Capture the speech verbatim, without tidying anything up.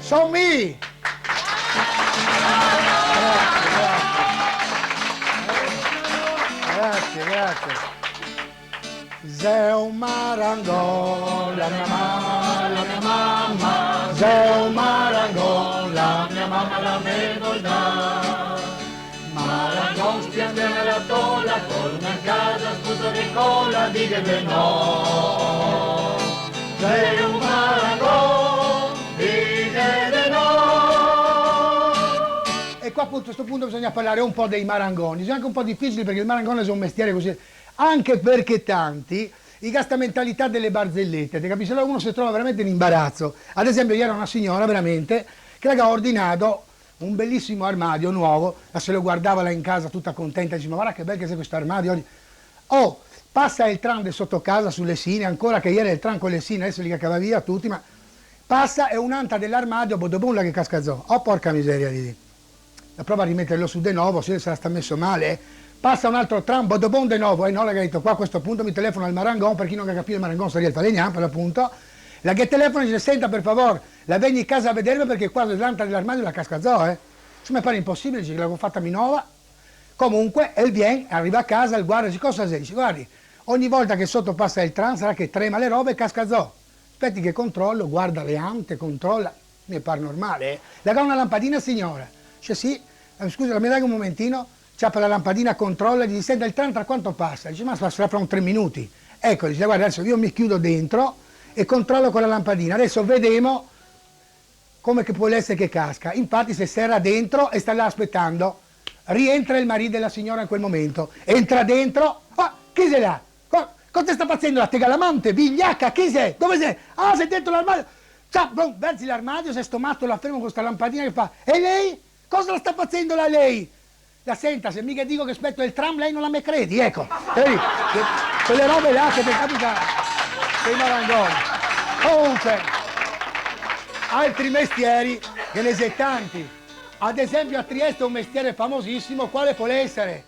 Son mi! Grazie, grazie. Grazie, grazie. Xe un marangon, la mia mama, la mia mama. Xe un marangon, la mia mama la me vol dar. Marangon, spiandela la tola, torna a casa, scusa de cola, dighe de no. Xe un marangon, dighe de no. E qua, appunto, a sto punto bisogna parlare un po' dei marangoni. Xe anche un po' difficile perché il marangon xe un mestiere così, anche perché tanti i ga sta mentalità dele barzelete, te capisci? Alora uno se trova veramente in imbarazzo. Ad esempio, iera una signora veramente che la ga ordinato un belisimo armadio novo, la se lo guardava là in casa tuta contenta, dixe: "Ma varda che bel che xe questo armadio oggi." Oh, pasa el tram de soto casa su le sine, ancora che iera el tram co le sine, deso li ga cavà via tuti, ma pasa e un'anta de l'armadio, bodobon, là che casca zo. Oh, porca miseria, disi. La prova a rimeterlo su de novo, se sarà sta meso male, eh. Pasa un altro tram, bodobon de novo, e no, la ga dito: "Qua a questo punto mi telefono al marangon", parché chi no ga capìo el marangon saria el falegname, par l'apunto. La ghe telefona e dixe: "Senta, per favor, la vegni casa a vederme parché qua l'anta de l'armadio la casca zo, eh." "Dixe, me pare imposibile", dixe, "che la go fata mi nova." Comunque, el vien, el riva a casa, el guarda, dixe: "Cosa xe?" Dixe: "Guardi, ogni volta che soto pasa el tram, sarà che trema le robe e casca zo. Speti che controlo", guarda le ante, controla, "me par normale, eh." "La ga una lampadina, signora?" Dixe: "Sì." "Eh, scusi, la me daga un momentino?" Ciapa la lampadina, controla, dixe: "Senta, el tram tra quanto pasa?" Dixe: "Ma sarà fra un tre minuti." "Eco", dixe, "guarda, deso mi me chiudo dentro e controlo co la lampadina. Deso vedemo come che pol esare che casca." Infati se sera dentro e sta là spetando. Rientra el marì de la signora in quel momento. Entra dentro. "Ah, chi xe là? Co-, cosa te sta fazendo là? Te ga l'amante, vigliaca, chi xe? Dove xe?" "Ah, xe dentro l'armadio." Cià, brum, verzi l'armadio, xe sto mato là fermo co sta lampadina che fa: "E lei? Cosa la sta fazendo là lei?" "La senta, se mi ghe digo che speto el tram, lei no la me credi, eco." Capì? Que-, quele robe là che te capita coi marangoni. Comunque, altri mestieri ghe ne xe tanti. Ad esempio, a Trieste un mestiere famosisimo, quale pol esare?